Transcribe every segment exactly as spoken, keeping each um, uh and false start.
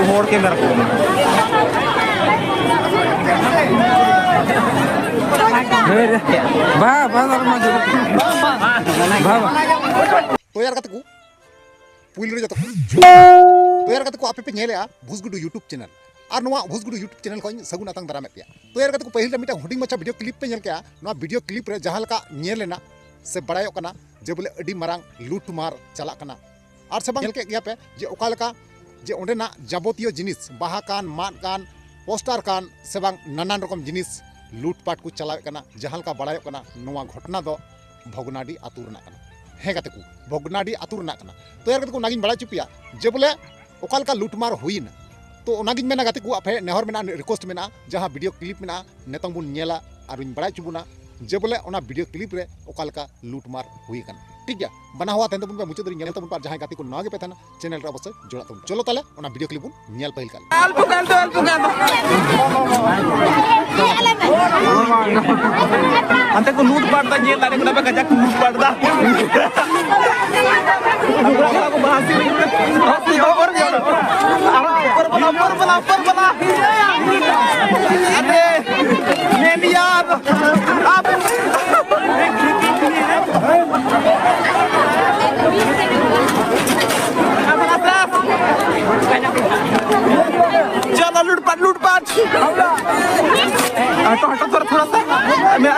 ᱦᱚᱲ ᱠᱮᱢᱮᱨᱟ ᱠᱚ᱾ ᱵᱟ, ᱵᱟ, ᱵᱟ, ᱵᱟ, ᱵᱟ᱾ ᱛᱚ ᱭᱟᱨ ᱜᱟᱛᱮ ᱠᱚ, ᱯᱩᱭᱞᱩ ᱨᱮ ᱡᱚᱛᱚ ᱠᱷᱚᱱ ᱛᱚ ᱭᱟᱨ ᱜᱟᱛᱮ ᱠᱚ, ᱟᱯᱮ ᱯᱮ ᱧᱮᱞᱮᱜᱼᱟ ᱵᱷᱩᱥᱜᱩᱰᱩ YouTube channel᱾ ᱟᱨ ᱱᱚᱣᱟ ᱵᱷᱩᱥᱜᱩᱰᱩ YouTube channel ᱠᱷᱚᱱ ᱥᱟᱹᱜᱩᱱ ᱟᱛᱟᱝ ᱫᱟᱨᱟᱢᱮᱫ ᱯᱮᱭᱟ᱾ ᱛᱚ ᱭᱟᱨ ᱜᱟᱛᱮ ᱠᱚ, ᱯᱟᱹᱦᱤᱞ ᱨᱮ ᱢᱤᱫᱴᱟᱝ ᱦᱩᱰᱤᱧ ᱢᱟᱪᱷᱟ video clip ᱯᱮ ᱧᱮᱞ ᱠᱮᱜᱼᱟ᱾ ᱱᱚᱣᱟ video clip ᱨᱮ ᱡᱟᱦᱟᱸ ᱞᱮᱠᱟ ᱧᱮᱞ ᱮᱱᱟ ᱥᱮ ᱵᱟᱲᱟᱭᱚᱜ ᱠᱟᱱᱟ ᱡᱮ ᱵᱚᱞᱮ ᱟᱹᱰᱤ ᱢᱟᱨᱟᱝ ᱞᱩᱴᱢᱟᱨ ᱪᱟᱞᱟᱜ ᱠᱟᱱᱟ᱾ ᱟᱨ ᱥᱮ ᱵᱟᱝ ᱧᱮᱞ ᱠᱮᱫ ᱜᱮᱭᱟ ᱯᱮ ᱡᱮ ᱚᱠᱟ ᱞᱮᱠᱟ ᱡᱮ ᱚᱸᱰᱮᱱᱟᱜ ᱡᱟᱵᱚᱛᱤᱭᱚ ᱡᱤᱱᱤᱥ, ᱵᱟᱦᱟ ᱠᱟᱱ, ᱢᱟᱫ ᱠᱟᱱ, ᱯᱳᱥᱴᱟᱨ ᱠᱟᱱ, ᱥᱮ ᱵᱟᱝ ᱱᱟᱱᱟᱱ ᱨᱚᱠᱚᱢ ᱡᱤᱱᱤᱥ ᱞᱩᱴᱯᱟᱴ ᱠᱚ ᱪᱟᱞᱟᱣᱮᱫ ᱠᱟᱱᱟ᱾ ᱡᱟᱦᱟᱸ ᱞᱮᱠᱟ ᱵᱟᱲᱟᱭᱚᱜ ᱠᱟᱱᱟ, ᱱᱚᱣᱟ ᱜᱷᱚᱴᱚᱱᱟ ᱫᱚ ᱵᱷᱚᱜᱽᱱᱟᱰᱤ ᱟᱹᱛᱩ ᱨᱮᱱᱟᱜ ᱠᱟᱱᱟ᱾ ᱦᱮᱸ ᱜᱟᱛᱮ ᱠᱚ, ᱵᱷᱚᱜᱽᱱᱟᱰᱤ ᱟᱹᱛᱩ ᱨᱮᱱᱟᱜ ᱠᱟᱱᱟ᱾ ᱛᱚ ᱭᱟᱨ ᱜᱟᱛᱮ ᱠᱚ, ᱚᱱᱟᱜᱤᱧ ᱵᱟᱲᱟᱭ ᱦᱚᱪᱚ ᱯᱮᱭᱟ ᱡᱮ ᱵᱚᱞᱮ ᱚᱠᱟ ᱞᱮᱠᱟ ᱞᱩᱴᱢᱟᱨ ᱦᱩᱭᱮᱱᱟ᱾ ᱛᱚ ᱚᱱᱟᱜᱤᱧ ᱢᱮᱱᱟ ᱜᱟᱛᱮ ᱠᱚ, ᱟᱯᱮ ᱱᱮᱦᱚᱨ ᱢᱮᱱᱟᱜᱼᱟ, request ᱢᱮᱱᱟᱜᱼᱟ, ᱡᱟᱦᱟᱸ video clip ᱢᱮᱱᱟᱜᱼᱟ, ᱱᱤᱛᱚᱝ ᱵᱚᱱ ᱧᱮᱞᱟ ᱟᱨᱤᱧ ᱵᱟᱲᱟᱭ ᱦᱚᱪᱚ ᱵᱚᱱᱟ ᱡᱮ ᱵᱚᱞᱮ ᱚᱱᱟ video clip ᱨᱮ ᱚᱠᱟ ᱞᱮᱠᱟ ᱞᱩᱴᱢᱟᱨ ᱦᱩᱭ ᱟᱠᱟᱱᱟ᱾ ᱴᱷᱤᱠ ᱜᱮᱭᱟ, ᱵᱟᱱᱟ ᱦᱚᱲ ᱛᱟᱦᱮᱱ ᱛᱟᱵᱚᱱ ᱯᱮ, ᱢᱩᱪᱟᱹᱫ ᱫᱷᱟᱹᱨᱤᱡ ᱧᱮᱞ ᱛᱟᱵᱚᱱ ᱯᱮ, ᱟᱨ ᱡᱟᱦᱟᱸᱭ ᱜᱟᱛᱮ ᱠᱚ ᱱᱟᱣᱟ ᱜᱮᱯᱮ ᱛᱟᱦᱮᱱᱟ, channel ᱨᱮ ᱚᱵᱚᱥᱥᱳᱭ ᱡᱚᱲᱟᱜ ᱛᱟᱵᱚᱱ᱾ ᱪᱚᱞᱚ ᱛᱟᱦᱞᱮ ᱚᱱᱟ video clip ᱵᱚᱱ ᱧᱮᱞ ᱯᱟᱹᱦᱤᱞ ᱠᱟᱜ ᱞᱮ᱾ ᱟᱞᱯᱩ ᱠᱟᱞ ᱫᱚ, ᱟᱞᱯᱩ ᱠᱟᱞ ᱫᱚ᱾ ᱦᱟᱱᱛᱮ ᱠᱚ ᱞᱩᱴ ᱯᱟᱴ ᱫᱟ, ᱧᱮᱞ ᱫᱟᱲᱮ ᱠᱟᱱᱟ ᱯᱮ, ᱠᱟᱡᱟᱠ ᱠᱚ ᱞᱩᱴ ᱯᱟᱴ ᱫᱟ᱾ ᱟᱵᱚ ᱠᱚᱲᱟ ᱠᱚ ᱵᱟᱦᱟ ᱥᱮᱨᱮᱧ ᱠᱚ, ᱵᱟᱦᱟ ᱥᱮᱨᱮᱧ ᱦᱚᱸ ᱵᱚᱱ ᱧᱮᱞ ᱠᱚᱣᱟ᱾ ᱟᱨ ᱩᱯᱚᱨ ᱵᱟᱞᱟ, ᱩᱯᱚᱨ ᱵᱟᱞᱟ, ᱩᱯᱚᱨ ᱵᱟᱞᱟ᱾ ᱟᱨᱮ, ᱢᱮᱱ ᱭᱟᱨ, ᱟᱯ᱾ चलो लूटपाट, लूटपाट। हटो, हटो, थोड़ा, थोड़ा सा। मैं,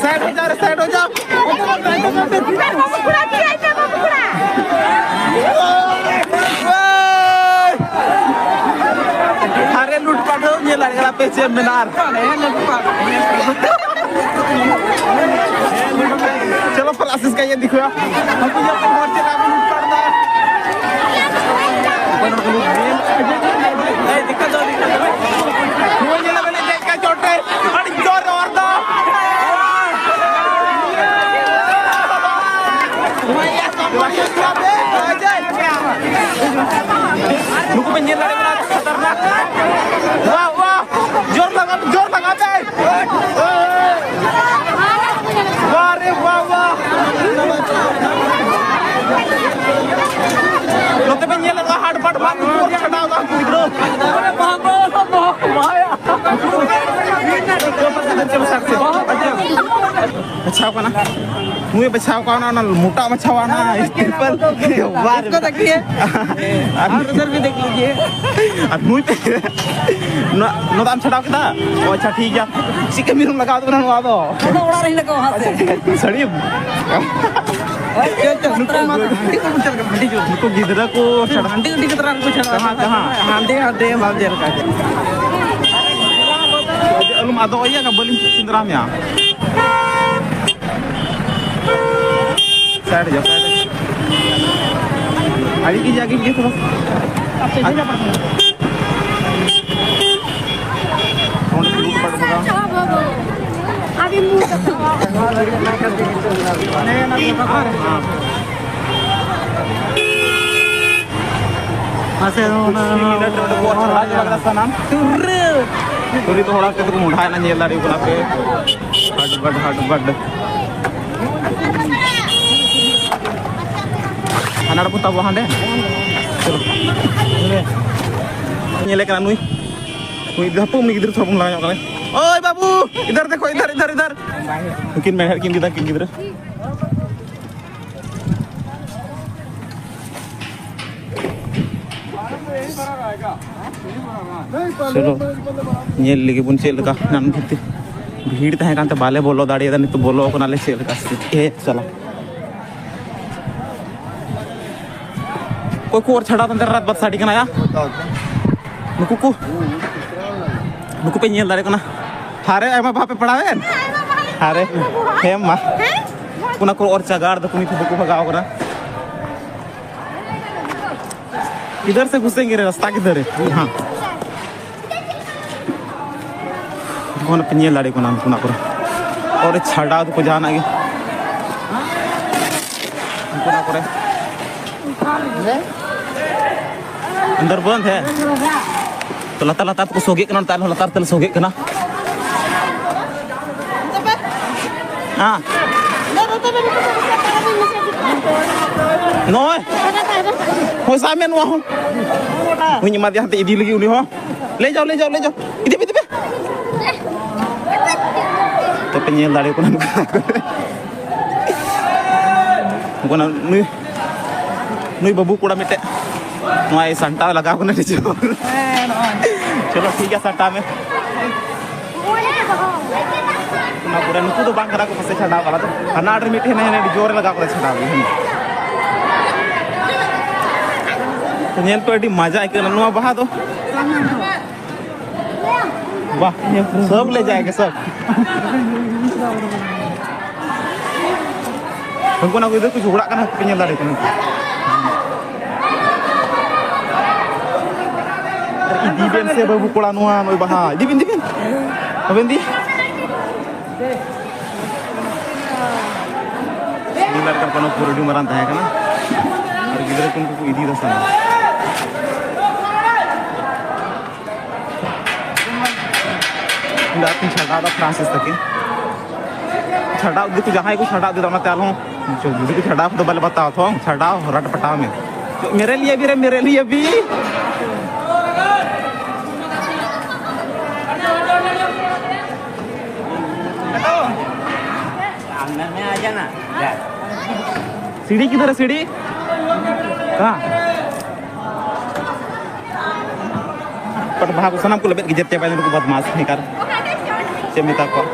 साइड हो जा रे, साइड हो जा। अरे लूटपाट हो, ये लग रहा पीछे मीनार। चलो फ्रांसिस का ये दिखो यार। हम तो ये तो बहुत चला लूटपाट था। वो ये लगा ले देख के चोटे। अरे जोर और दो। ᱱᱩᱠᱩ ᱯᱮ ᱧᱮᱞ ᱫᱟᱲᱮᱭᱟᱜ ᱠᱟᱱᱟ, ᱠᱷᱟᱛᱟᱨᱱᱟᱠ᱾ ᱣᱟᱦ, ᱣᱟᱦ, ᱡᱳᱨ ᱞᱟᱜᱟ, ᱡᱳᱨ ᱞᱟᱜᱟ ᱯᱮ᱾ ᱵᱟᱨ ᱵᱟᱪᱷᱟᱣ ᱠᱟᱱᱟ᱾ ᱱᱩᱭ ᱵᱟᱪᱷᱟᱣ ᱠᱟᱱᱟ, ᱚᱱᱟ ᱢᱚᱴᱟ ᱢᱟᱪᱷᱟ ᱟᱱᱟ ᱥᱴᱤᱯᱮᱞ᱾ ᱵᱟᱨ ᱩᱫᱷᱟᱨ ᱵᱷᱤ ᱫᱮᱠᱷ ᱞᱤᱡᱤᱭᱮ᱾ ᱟᱨ ᱱᱩᱭ ᱯᱮ, ᱱᱚᱣᱟ, ᱱᱚᱣᱟ ᱫᱚ ᱟᱢ ᱪᱷᱟᱰᱟᱣ ᱠᱮᱫᱟ? ᱚ, ᱟᱪᱪᱷᱟ, ᱴᱷᱤᱠ ᱜᱮᱭᱟ᱾ ᱪᱮᱫ ᱠᱟᱹᱢᱤ ᱨᱮᱢ ᱞᱟᱜᱟᱣ ᱛᱟᱵᱚᱱᱟ ᱱᱚᱣᱟ ᱫᱚ? ᱚᱱᱟ ᱫᱚ ᱚᱲᱟᱜ ᱨᱮ ᱦᱮᱱᱟᱜ ᱠᱚᱣᱟ, ᱦᱟᱸᱜ ᱥᱮ᱾ ᱥᱟᱹᱲᱤᱢ᱾ ᱱᱩᱠᱩ ᱜᱤᱫᱽᱨᱟᱹ ᱠᱚ ᱪᱷᱟᱲᱟ ᱦᱟᱺᱰᱤ ᱩᱰᱤ ᱠᱟᱛᱨᱟ ᱨᱮᱠᱚ ᱪᱷᱟᱲᱟ ᱠᱟᱦᱟᱸ, ᱠᱟᱦᱟᱸ? ᱦᱟᱺᱰᱤ, ᱦᱟᱺᱰᱤ, ᱵᱟᱢ ᱧᱮᱞ ᱠᱟᱜ ᱜᱮ᱾ ᱟᱞᱚᱢ ᱟᱫᱚᱜ, ᱤᱭᱟᱹ ᱠᱟ ᱵᱟᱹᱞᱤᱧ ᱥᱮᱸᱫᱽᱨᱟ ᱢᱮᱭᱟ᱾ ᱥᱟᱭᱤᱰ ᱡᱟ, ᱥᱟᱭᱤᱰ᱾ ᱟᱹᱰᱤ ᱜᱮ ᱡᱟᱜᱮ ᱜᱮ ᱛᱚᱵᱮ᱾ ᱚᱸᱰᱮ ᱫᱩᱲᱩᱵ ᱵᱟᱲᱟ ᱵᱟᱲᱟ᱾ ᱟᱹᱰᱤ ᱢᱚᱡᱽ ᱠᱟᱛᱷᱟ᱾ ᱢᱟᱥᱮ ᱚᱱᱟ ᱢᱤᱱᱤᱴ ᱨᱮ ᱚᱸᱰᱮ ᱠᱚ ᱪᱷᱟᱲᱟ ᱪᱟᱵᱟ ᱠᱮᱫᱟ ᱥᱟᱱᱟᱢ᱾ ᱛᱩᱨᱟᱹ᱾ ᱛᱩᱨᱤ ᱫᱚ ᱦᱚᱲ ᱠᱟᱛᱮ ᱠᱚ ᱢᱚᱸᱰᱷᱟᱭᱮᱱᱟ, ᱧᱮᱞ ᱫᱟᱲᱮᱭᱟᱜ ᱠᱟᱱᱟ ᱯᱮ᱾ ᱦᱟᱰ ᱵᱟᱰ, ᱦᱟᱰ ᱵᱟᱰ᱾ ᱦᱟᱱᱟ ᱟᱲᱮ ᱠᱚ ᱛᱟᱵᱚ ᱦᱟᱸᱰᱮ᱾ ᱪᱚᱞᱚ᱾ ᱧᱮᱞᱮ ᱠᱟᱱᱟ ᱱᱩᱭ᱾ ᱱᱩᱭ ᱦᱟᱯᱩ ᱩᱱᱤ ᱜᱤᱫᱽᱨᱟᱹ ᱛᱷᱚᱲᱟ ᱵᱚᱱ ᱞᱟᱜᱟ ᱧᱚᱜ ᱠᱟᱱᱟ᱾ ᱳᱭ ᱵᱟᱵᱩ, ᱤᱫᱷᱟᱨ ᱫᱮᱠᱷᱳ, ᱤᱫᱷᱟᱨ, ᱤᱫᱷᱟᱨ, ᱤᱫᱷᱟᱨ᱾ ᱩᱱᱠᱤᱱ ᱢᱮᱲᱦᱮᱫ ᱠᱤᱱ ᱤᱫᱤᱭᱮᱫᱟ, ᱩᱱᱠᱤᱱ ᱜᱤᱫᱽᱨᱟᱹ᱾ ᱪᱚᱞᱚ, ᱧᱮᱞ ᱞᱮᱜᱮ ᱵᱚᱱ ᱪᱮᱫ ᱞᱮᱠᱟ᱾ ᱮᱱᱟᱱ ᱵᱷᱤᱛᱤᱨ ᱵᱷᱤᱲ ᱛᱟᱦᱮᱸ ᱠᱟᱱᱛᱮ ᱵᱟᱞᱮ ᱵᱚᱞᱚ ᱫᱟᱲᱮᱭᱟᱫᱟ, ᱱᱤᱛᱚᱜ ᱵᱚᱞᱚ ᱠᱟᱱᱟᱞᱮ᱾ ᱪᱮᱫ ᱞᱮᱠᱟ ᱥᱛᱷᱤᱛᱤ ᱦᱮᱡ ᱪᱟᱞᱟᱜ᱾ ᱚᱠᱚᱭ ᱠᱚ ᱚᱨ ᱪᱷᱟᱰᱟᱣ ᱛᱟᱱᱛᱮ ᱨᱟᱛ ᱵᱟᱫ ᱥᱟᱰᱮ ᱠᱟᱱᱟ ᱭᱟ? ᱱᱩᱠᱩ ᱠᱚ, ᱱᱩᱠᱩ ᱯᱮ ᱧᱮᱞ ᱫᱟᱲᱮ ᱠᱟᱱᱟ? ᱦᱟᱨᱮ, ᱟᱭᱢᱟ ᱵᱟᱯᱮ ᱯᱟᱲᱟᱣᱮᱱ? ᱦᱟᱨᱮ, ᱦᱮᱸ ᱢᱟ᱾ ᱚᱱᱟ ᱠᱚ ᱚᱨ ᱪᱟᱜᱟᱲ ᱫᱚ ᱠᱩᱲᱤ ᱠᱚ ᱵᱟᱠᱚ ᱵᱷᱟᱜᱟᱣ ᱠᱟᱱᱟ᱾ ᱤᱫᱷᱟᱨ ᱥᱮ ᱜᱷᱩᱥᱮᱝᱜᱮ ᱨᱮ, ᱨᱟᱥᱛᱟ ᱠᱤᱫᱷᱟᱨ ᱦᱮ? ᱦᱟᱸ᱾ ᱚᱱᱟ ᱯᱮ ᱧᱮᱞ ᱫᱟᱲᱮ ᱠᱟᱱᱟ, ᱩᱱᱠᱩ ᱚᱱᱟ ᱠᱚᱨᱮ ᱚᱨ ᱪᱷᱟᱰᱟᱣ ᱫᱚᱠᱚ ᱡᱟᱦᱟᱱᱟᱜ ᱜᱮ᱾ ᱩᱱᱠᱩ ᱚᱱᱟ ᱠᱚᱨᱮ᱾ अंदर बंद है। ᱛᱚ, ᱞᱟᱛᱟᱨ ᱞᱟᱛᱟᱨ ᱛᱮᱠᱚ ᱥᱚᱜᱮᱜ ᱠᱟᱱᱟ, ᱱᱚᱛᱮ ᱟᱨᱦᱚᱸ ᱞᱟᱛᱟᱨ ᱛᱮᱞᱮ ᱥᱚᱜᱮᱜ ᱠᱟᱱᱟ᱾ ᱦᱮᱸ᱾ ᱱᱚᱜᱼᱚᱭ᱾ ᱦᱳᱭ, ᱥᱟᱵ ᱢᱮ ᱱᱚᱣᱟ ᱦᱚᱸ᱾ ᱦᱚᱸᱧ ᱮᱢᱟ ᱫᱮᱭᱟ, ᱦᱟᱱᱛᱮ ᱤᱫᱤ ᱞᱟᱹᱜᱤᱫ ᱩᱱᱤ ᱦᱚᱸ᱾ ᱞᱟᱹᱭ ᱡᱟᱣ, ᱞᱟᱹᱭ ᱡᱟᱣ, ᱞᱟᱹᱭ ᱡᱟᱣ᱾ ᱤᱫᱤ ᱯᱮ, ᱤᱫᱤ ᱯᱮ᱾ ᱛᱚᱯᱮ ᱧᱮᱞ ᱫᱟᱲᱮᱭᱟᱠᱚ ᱠᱟᱱᱟ᱾ ᱩᱱᱠᱩ ᱱᱩᱭ, ᱱᱩᱭ ᱵᱟᱹᱵᱩ ᱠᱚᱲᱟ ᱢᱤᱫᱴᱮᱡ ᱱᱚᱣᱟᱭ ᱥᱟᱢᱴᱟᱣ ᱞᱟᱜᱟᱣ ᱠᱟᱱᱟ ᱱᱤᱡᱮ᱾ ᱦᱮᱸ, ᱱᱚᱜᱼᱚᱭ᱾ ᱪᱚᱞᱚ, ᱴᱷᱤᱠ ᱜᱮᱭᱟ, ᱥᱟᱢᱴᱟᱣ ᱢᱮ᱾ ᱚᱱᱟ ᱯᱚᱨᱮ ᱱᱩᱠᱩ ᱫᱚ ᱵᱟᱝ ᱠᱟᱱᱟ ᱠᱚ ᱯᱟᱥᱮ ᱪᱷᱟᱰᱟᱣ ᱵᱟᱞᱟ ᱫᱚ᱾ ᱦᱟᱱᱟ ᱟᱲ ᱨᱮ ᱢᱤᱫᱴᱮᱱ ᱦᱮᱱᱟᱭᱟ, ᱟᱹᱰᱤ ᱡᱳᱨ ᱮ ᱞᱟᱜᱟᱣ ᱠᱟᱫᱟ ᱪᱷᱟᱰᱟᱣ ᱜᱮ᱾ ᱛᱚ ᱧᱮᱞ ᱯᱮ, ᱟᱹᱰᱤ ᱢᱟᱡᱟ ᱟᱹᱭᱠᱟᱹᱜ ᱠᱟᱱᱟ ᱱᱚᱣᱟ ᱵᱟᱦᱟ ᱫᱚ᱾ ᱵᱟᱦ, ᱥᱚᱵ ᱞᱮ ᱡᱟᱭᱜᱟ ᱥᱚᱵ᱾ ᱩᱱᱠᱩ ᱚᱱᱟ ᱜᱤᱫᱽᱨᱟᱹ ᱠᱚ ᱡᱷᱚᱜᱽᱲᱟᱜ ᱠᱟᱱᱟ, ᱯᱮ ᱧᱮᱞ ᱫᱟᱲᱮᱭᱟᱜ ᱠᱟᱱᱟ᱾ ᱤᱫᱤ ᱵᱮᱱ ᱥᱮ ᱵᱟᱹᱵᱩ ᱠᱚᱲᱟ ᱱᱚᱣᱟ ᱱᱩᱭ ᱵᱟᱦᱟ᱾ ᱤᱫᱤ ᱵᱮᱱ, ᱤᱫᱤ ᱵᱮᱱ᱾ ᱵᱟᱵᱮᱱ ᱤᱫᱤ? ᱧᱮᱞ ᱫᱟᱲᱮᱭᱟᱜ ᱠᱟᱱᱟ, ᱠᱳᱱᱳ ᱯᱩᱨ ᱟᱹᱰᱤ ᱢᱟᱨᱟᱝ ᱛᱟᱦᱮᱸ ᱠᱟᱱᱟ᱾ ᱟᱨ ᱜᱤᱫᱽᱨᱟᱹ ᱠᱚ ᱩᱱᱠᱩ ᱠᱚ ᱤᱫᱤᱭᱮᱫᱟ ᱥᱟᱢᱟᱱ᱾ ᱤᱧ ᱫᱚ ᱟᱨᱠᱤᱧ ᱪᱷᱟᱰᱟᱣ ᱫᱟ ᱯᱷᱨᱟᱱᱥᱤᱥ ᱛᱟᱹᱠᱤᱱ᱾ ᱪᱷᱟᱰᱟᱣ ᱤᱫᱤ ᱠᱚ, ᱡᱟᱦᱟᱸᱭ ᱠᱚ ᱪᱷᱟᱰᱟᱣ ᱤᱫᱤ ᱫᱟ, ᱚᱱᱟᱛᱮ ᱟᱞᱮ ᱦᱚᱸ ᱡᱩᱫᱤ ᱠᱚ ᱪᱷᱟᱰᱟᱣ ᱠᱚᱫᱚ ᱵᱟᱞᱮ ᱵᱟᱛᱟᱣᱟ ᱛᱷᱚ, ᱪᱷᱟᱰᱟᱣ ᱨᱟᱴ ᱯᱟᱴᱟᱣ ᱢᱮ᱾ ᱢᱮᱨᱮ ᱞᱤᱭᱮ ᱵᱷᱤ ᱨᱮ, ᱢᱮᱨᱮ ᱞᱤᱭᱮ ᱵᱷᱤ᱾ अंदर में आ जाना। सीढ़ी किधर है, सीढ़ी? कहाँ? ᱯᱟᱴ ᱵᱟᱦᱟ ᱠᱚ ᱥᱟᱱᱟᱢ ᱠᱚ ᱞᱮᱵᱮᱫ ᱜᱮᱡᱮᱨ ᱪᱟᱵᱟᱭᱮᱱᱟ ᱱᱩᱠᱩ ᱵᱚᱫᱢᱟᱥ ᱵᱮᱠᱟᱨ᱾ ᱪᱮᱫ ᱮᱢ ᱢᱮᱛᱟ ᱠᱚᱣᱟ?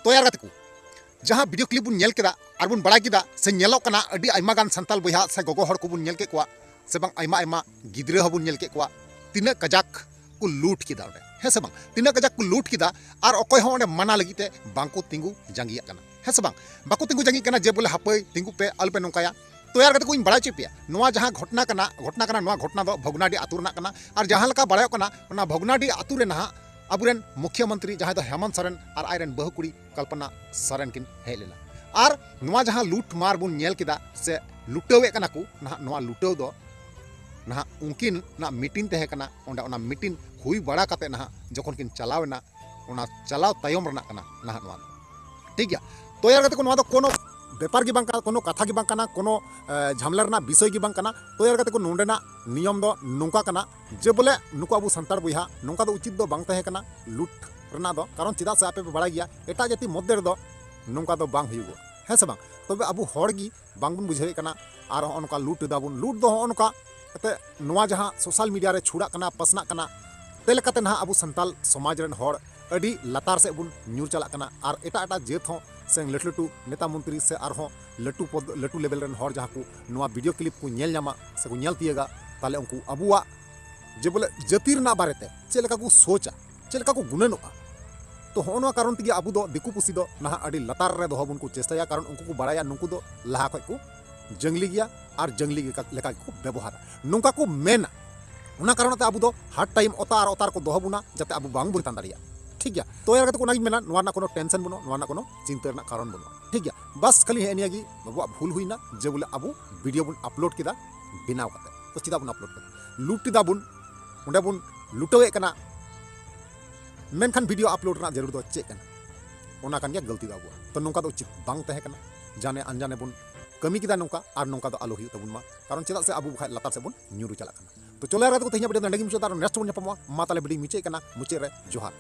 ᱛᱚ ᱭᱟᱨ ᱜᱟᱛᱮ ᱠᱚ, ᱡᱟᱦᱟᱸ ᱵᱷᱤᱰᱤᱭᱳ ᱠᱞᱤᱯ ᱵᱚᱱ ᱧᱮᱞ ᱠᱮᱫᱟ ᱟᱨ ᱵᱚᱱ ᱵᱟᱲᱟᱭ ᱠᱮᱫᱟ, ᱥᱮ ᱧᱮᱞᱚᱜ ᱠᱟᱱᱟ ᱟᱹᱰᱤ ᱟᱭᱢᱟ ᱜᱟᱱ ᱥᱟᱱᱛᱟᱞ ᱵᱚᱭᱦᱟ ᱥᱮ ᱜᱚᱜᱚ ᱦᱚᱲ ᱠᱚᱵᱚᱱ ᱧᱮᱞ ᱠᱮᱫ ᱠᱚᱣᱟ, ᱥᱮ ᱵᱟᱝ ᱟᱭᱢᱟ ᱟᱭᱢᱟ ᱜᱤᱫᱽᱨᱟᱹ ᱦᱚᱸᱵᱚᱱ ᱧᱮᱞ ᱠᱮᱫ ᱠᱚᱣᱟ, ᱛᱤᱱᱟᱹᱜ ᱠᱟᱡᱟᱠ ᱠᱚ ᱞᱩᱴ ᱠᱮᱫᱟ ᱚᱸᱰᱮ, ᱦᱮᱸ ᱥᱮ ᱵᱟᱝ? ᱛᱤᱱᱟᱹᱜ ᱠᱟᱡᱟᱠ ᱠᱚ ᱞᱩᱴ ᱠᱮᱫᱟ ᱟᱨ ᱚᱠᱚᱭ ᱦᱚᱸ ᱚᱸᱰᱮ ᱢᱟᱱᱟ ᱞᱟᱹᱜᱤᱫ ᱛᱮ ᱵᱟᱝ ᱠᱚ ᱛᱤᱸᱜᱩ ᱡᱟᱸᱜᱤᱭᱟᱜ ᱠᱟᱱᱟ, ᱦᱮᱸ ᱥᱮ ᱵᱟᱝ? ᱵᱟᱠᱚ ᱛᱤᱸᱜᱩ ᱡᱟᱸᱜᱤᱜ ᱠᱟᱱᱟ ᱡᱮ ᱵᱚᱞᱮ ᱦᱟᱯᱟᱹᱭ ᱛᱤᱸᱜᱩ ᱯᱮ, ᱟᱞᱚᱯᱮ ᱱᱚᱝᱠᱟᱭᱟ᱾ ᱛᱚ ᱭᱟᱨ ᱜᱟᱛᱮ ᱠᱚ, ᱤᱧ ᱵᱟᱲᱟᱭ ᱦᱚᱪᱚᱭᱮᱫ ᱯᱮᱭᱟ, ᱱᱚᱣᱟ ᱡᱟᱦᱟᱸ ᱜᱷᱚᱴᱱᱟ ᱠᱟᱱᱟ, ᱜᱷᱚᱴᱱᱟ ᱠᱟᱱᱟ, ᱱᱚᱣᱟ ᱜᱷᱚᱴᱱᱟ ᱫᱚ ᱵᱷᱚᱜᱽᱱᱟᱰᱤ ᱟᱹᱛᱩ ᱨᱮᱱᱟᱜ ᱠᱟᱱᱟ᱾ ᱟᱨ ᱡᱟᱦᱟᱸ ᱞᱮᱠᱟ ᱵᱟᱲᱟᱭᱚᱜ ᱠᱟᱱᱟ, ᱚᱱᱟ ᱵᱷᱚᱜᱽᱱᱟᱰᱤ ᱟᱹᱛᱩ ᱨᱮ ᱱᱟᱦᱟᱜ ᱟᱵᱚᱨᱮᱱ ᱢᱩᱠᱷᱭᱟᱹ ᱢᱚᱱᱛᱨᱤ ᱡᱟᱦᱟᱸᱭ ᱫᱚ ᱦᱮᱢᱚᱱᱛ ᱥᱚᱨᱮᱱ ᱟᱨ ᱟᱡᱨᱮᱱ ᱵᱟᱹᱦᱩ ᱠᱩᱲᱤ ᱠᱚᱞᱯᱚᱱᱟ ᱥᱚᱨᱮᱱ ᱠᱤᱱ ᱦᱮᱡ ᱞᱮᱱᱟ᱾ ᱟᱨ ᱱᱚᱣᱟ ᱡᱟᱦᱟᱸ ᱞᱩᱴ ᱢᱟᱨ ᱵᱚᱱ ᱧᱮᱞ ᱠᱮᱫᱟ ᱥᱮ ᱞᱩᱴᱟᱹᱣᱮᱫ ᱠᱟᱱᱟ ᱠᱚ ᱱᱟᱦᱟᱜ, ᱱᱚᱣᱟ ᱞᱩᱴᱟᱹᱣ ᱫᱚ ᱱᱟᱦᱟᱜ ᱩᱱᱠᱤᱱᱟᱜ ᱢᱤᱴᱤᱝ ᱛᱟᱦᱮᱸ ᱠᱟᱱᱟ, ᱚᱸᱰᱮ ᱚᱱᱟ ᱢᱤᱴᱤᱝ ᱦᱩᱭ ᱵᱟᱲᱟ ᱠᱟᱛᱮ ᱱᱟᱦᱟᱜ ᱡᱚᱠᱷᱚᱱ ᱠᱤᱱ ᱪᱟᱞᱟᱣ ᱮᱱᱟ, ᱚᱱᱟ ᱪᱟᱞᱟᱣ ᱛᱟᱭᱚᱢ ᱨᱮᱱᱟᱜ ᱠᱟᱱᱟ ᱱᱟᱦᱟᱜ ᱱᱚᱣᱟ ᱫᱚ᱾ ᱴᱷᱤᱠ ᱜᱮᱭᱟ? ᱛᱚ ᱭᱟᱨ ᱜᱟᱛᱮ ᱠᱚ, ᱱᱚᱣᱟ ᱫᱚ ᱠᱳᱱᱳ ᱵᱮᱯᱟᱨ ᱜᱮ ᱵᱟᱝ ᱠᱟᱱᱟ, ᱠᱳᱱᱳ ᱠᱟᱛᱷᱟ ᱜᱮ ᱵᱟᱝ ᱠᱟᱱᱟ, ᱠᱳᱱᱳ ᱮ, ᱡᱷᱟᱢᱮᱞᱟ ᱨᱮᱱᱟᱜ ᱵᱤᱥᱚᱭ ᱜᱮ ᱵᱟᱝ ᱠᱟᱱᱟ᱾ ᱛᱚ ᱮᱨ ᱠᱟᱛᱮ ᱠᱚ ᱱᱚᱰᱮᱱᱟᱜ ᱱᱤᱭᱚᱢ ᱫᱚ ᱱᱚᱝᱠᱟ ᱠᱟᱱᱟ ᱡᱮ ᱵᱚᱞᱮ ᱱᱩᱠᱩ ᱟᱵᱚ ᱥᱟᱱᱛᱟᱲ ᱵᱚᱭᱦᱟ ᱱᱚᱝᱠᱟ ᱫᱚ ᱩᱪᱤᱛ ᱫᱚ ᱵᱟᱝ ᱛᱟᱦᱮᱸ ᱠᱟᱱᱟ, ᱞᱩᱴ ᱨᱮᱱᱟᱜ ᱫᱚ᱾ ᱠᱟᱨᱚᱱ ᱪᱮᱫᱟᱜ ᱥᱮ ᱟᱯᱮ ᱯᱮ ᱵᱟᱲᱟᱭ ᱜᱮᱭᱟ ᱮᱴᱟᱜ ᱡᱟᱹᱛᱤ ᱢᱚᱫᱽᱫᱷᱮ ᱨᱮᱫᱚ ᱱᱚᱝᱠᱟ ᱫᱚ ᱵᱟᱝ ᱦᱩᱭᱩᱜᱚᱜ, ᱦᱮᱸ ᱥᱮ ᱵᱟᱝ? ᱛᱚᱵᱮ ᱟᱵᱚ ᱦᱚᱲ ᱜᱮ ᱵᱟᱝᱵᱚᱱ ᱵᱩᱡᱷᱟᱹᱣᱮᱫ ᱠᱟᱱᱟ᱾ ᱟᱨ ᱦᱚᱸᱜᱼᱚ ᱱᱚᱝᱠᱟ ᱞᱩᱴ ᱮᱫᱟᱵᱚᱱ, ᱞᱩᱴ ᱫᱚ ᱦᱚᱸᱜᱼᱚ ᱱᱚᱝᱠᱟ ᱠᱟᱛᱮ ᱱᱚᱣᱟ ᱡᱟᱦᱟᱸ ᱥᱳᱥᱟᱞ ᱢᱤᱰᱤᱭᱟ ᱨᱮ ᱪᱷᱩᱲᱟᱜ ᱠᱟᱱᱟ, ᱯᱟᱥᱱᱟᱜ ᱠᱟᱱᱟ, ᱛᱮ ᱞᱮᱠᱟᱛᱮ ᱱᱟᱦᱟᱜ ᱟᱵᱚ ᱥᱟᱱᱛᱟᱲ ᱥᱚᱢᱟᱡᱽ ᱨᱮᱱ ᱦᱚᱲ ᱟᱹᱰᱤ ᱞᱟᱛᱟᱨ ᱥᱮᱫ ᱵᱚᱱ ᱧᱩᱨ ᱪᱟᱞᱟᱜ ᱠᱟᱱᱟ᱾ ᱟᱨ ᱮᱴᱟᱜ ᱮᱴᱟᱜ ᱡᱟᱹᱛ ᱦᱚᱸ ᱥᱮ ᱞᱟᱹᱴᱩ ᱞᱟᱹᱴᱩ ᱱᱮᱛᱟ ᱢᱚᱱᱛᱨᱤ ᱥᱮ ᱟᱨᱦᱚᱸ ᱞᱟᱹᱴᱩ ᱯᱚᱫ, ᱞᱟᱹᱴᱩ ᱞᱮᱵᱮᱞ ᱨᱮᱱ ᱦᱚᱲ ᱡᱟᱦᱟᱸ ᱠᱚ ᱱᱚᱣᱟ ᱵᱷᱤᱰᱤᱭᱳ ᱠᱞᱤᱯ ᱠᱚ ᱧᱮᱞ ᱧᱟᱢᱟ ᱥᱮ ᱠᱚ ᱧᱮᱞ ᱛᱤᱭᱳᱜᱟ, ᱛᱟᱦᱞᱮ ᱩᱱᱠᱩ ᱟᱵᱚᱣᱟᱜ ᱡᱮ ᱵᱚᱞᱮ ᱡᱟᱹᱛᱤ ᱨᱮᱱᱟᱜ ᱵᱟᱨᱮᱛᱮ ᱪᱮᱫ ᱞᱮᱠᱟ ᱠᱚ ᱥᱳᱪᱟ, ᱪᱮᱫ ᱞᱮᱠᱟ ᱠᱚ ᱜᱩᱱᱟᱹᱱᱚᱜᱼᱟ᱾ ᱛᱚ ᱦᱚᱸᱜᱼᱚ ᱱᱚᱣᱟ ᱠᱟᱨᱚᱱ ᱛᱮᱜᱮ ᱟᱵᱚ ᱫᱚ ᱫᱤᱠᱩ ᱯᱩᱥᱤ ᱫᱚ ᱱᱟᱦᱟᱜ ᱟᱹᱰᱤ ᱞᱟᱛᱟᱨ ᱨᱮ ᱫᱚᱦᱚ ᱵᱚᱱ ᱠᱚ ᱪᱮᱥᱴᱟᱭᱟ, ᱠᱟᱨᱚᱱ ᱩᱱᱠᱩ ᱠᱚ ᱵᱟᱲᱟᱭᱟ ᱱᱩᱠᱩ ᱫᱚ ᱞᱟᱦᱟ ᱠᱷᱚᱡ ᱠᱚ ᱡᱟᱝᱞᱤ ᱜᱮᱭᱟ ᱟᱨ ᱡᱟᱝᱞᱤ ᱞᱮᱠᱟ, ᱞᱮᱠᱟ ᱜᱮᱠᱚ ᱵᱮᱵᱚᱦᱟᱨᱟ᱾ ᱱᱚᱝᱠᱟ ᱠᱚ ᱢᱮᱱᱟ, ᱚᱱᱟ ᱠᱟᱨᱚᱱ ᱛᱮ ᱟᱵᱚ ᱫᱚ ᱦᱟᱨ ᱴᱟᱭᱤᱢ ᱚᱛᱟ ᱟᱨ ᱚᱛᱟ ᱨᱮᱠᱚ ᱫᱚᱦᱚ ᱵᱚᱱᱟ, ᱡᱟᱛᱮ ᱟᱵᱚ ᱵᱟᱝ ᱵᱚᱱ ᱪᱮᱛᱟᱱ ᱫᱟᱲᱮᱭᱟᱜ᱾ ᱴᱷᱤᱠ ᱜᱮᱭᱟ, ᱛᱚ ᱮᱨ ᱠᱟᱛᱮ ᱠᱚ ᱚᱱᱟᱜᱤᱧ ᱢᱮᱱᱟ, ᱱᱚᱣᱟ ᱨᱮᱱᱟᱜ ᱠᱳᱱᱳ ᱴᱮᱱᱥᱚᱱ ᱵᱟᱹᱱᱩᱜᱼᱟ, ᱱᱚᱣᱟ ᱨᱮᱱᱟᱜ ᱠᱳᱱᱳ ᱪᱤᱱᱛᱟᱹ ᱨᱮᱱᱟᱜ ᱠᱟᱨᱚᱱ ᱵᱟᱹᱱᱩᱜᱼᱟ᱾ ᱴᱷᱤᱠ ᱜᱮᱭᱟ, ᱵᱟᱥ ᱠᱷᱟᱹᱞᱤ ᱦᱮᱸ ᱱᱤᱭᱟᱹ ᱜᱮ ᱟᱵᱚᱣᱟᱜ ᱵᱷᱩᱞ ᱦᱩᱭᱱᱟ ᱡᱮ ᱵᱚᱞᱮ ᱟᱵᱚ ᱵᱷᱤᱰᱤᱭᱳ ᱵᱚᱱ ᱟᱯᱞᱳᱰ ᱠᱮᱫᱟ ᱵᱮᱱᱟᱣ ᱠᱟᱛᱮ᱾ ᱛᱚ ᱪᱮᱫᱟᱜ ᱵᱚᱱ ᱟᱯᱞᱳᱰ ᱠᱮᱫᱟ? ᱞᱩᱴ ᱮᱫᱟ ᱵᱚᱱ, ᱚᱸᱰᱮ ᱵᱚᱱ ᱞᱩᱴᱟᱹᱣᱮᱫ ᱠᱟᱱᱟ, ᱢᱮᱱᱠᱷᱟᱱ ᱵᱷᱤᱰᱤᱭᱳ ᱟᱯᱞᱳᱰ ᱨᱮᱱᱟᱜ ᱡᱟᱹᱨᱩᱲ ᱫᱚ ᱪᱮᱫ ᱠᱟᱱᱟ? ᱚᱱᱟ ᱠᱟᱱ ᱜᱮᱭᱟ ᱜᱟᱹᱞᱛᱤ ᱫᱚ ᱟᱵᱚᱣᱟᱜ᱾ ᱛᱚ ᱱᱚᱝᱠᱟ ᱫᱚ ᱩᱪᱤᱛ ᱵᱟᱝ ᱛᱟᱦᱮᱸ ᱠᱟᱱᱟ, ᱡᱟᱱᱮ ᱟᱱᱡᱟᱱᱮ ᱵᱚᱱ ᱠᱟᱹᱢᱤ ᱠᱮᱫᱟ ᱱᱚᱝᱠᱟ, ᱟᱨ ᱱᱚᱝᱠᱟ ᱫᱚ ᱟᱞᱚ ᱦᱩᱭᱩᱜ ᱛᱟᱵᱚᱱ ᱢᱟ, ᱠᱟᱨᱚᱱ ᱪᱮᱫᱟᱜ ᱥᱮ ᱟᱵᱚ ᱵᱟᱠᱷᱟᱡ ᱞᱟᱛᱟᱨ ᱥᱮᱫ ᱵᱚᱱ ᱧᱩᱨᱩ ᱪᱟᱞᱟᱜ ᱠᱟᱱᱟ᱾ ᱛᱚ ᱪᱚᱞᱚ ᱮᱨ ᱠᱟᱛᱮ ᱠᱚ ᱛᱮᱦᱮᱧᱟᱜ ᱵᱷᱤᱰᱤᱭᱳ ᱫᱚ ᱱᱚᱸᱰᱮ ᱜᱮ ᱢᱩᱪᱟᱹᱫ, ᱟᱨ ᱱᱮᱠᱥᱴ ᱵᱚᱱ ᱧᱟᱯᱟᱢᱚᱜᱼᱟ᱾ ᱢᱟ ᱛᱟᱦᱞᱮ ᱵᱷᱤᱰᱤᱭᱳ ᱢᱩᱪᱟᱹᱫ ᱠᱟᱱᱟ, ᱢᱩᱪᱟᱹᱫ ᱨᱮ ᱡᱚᱦᱟᱨ᱾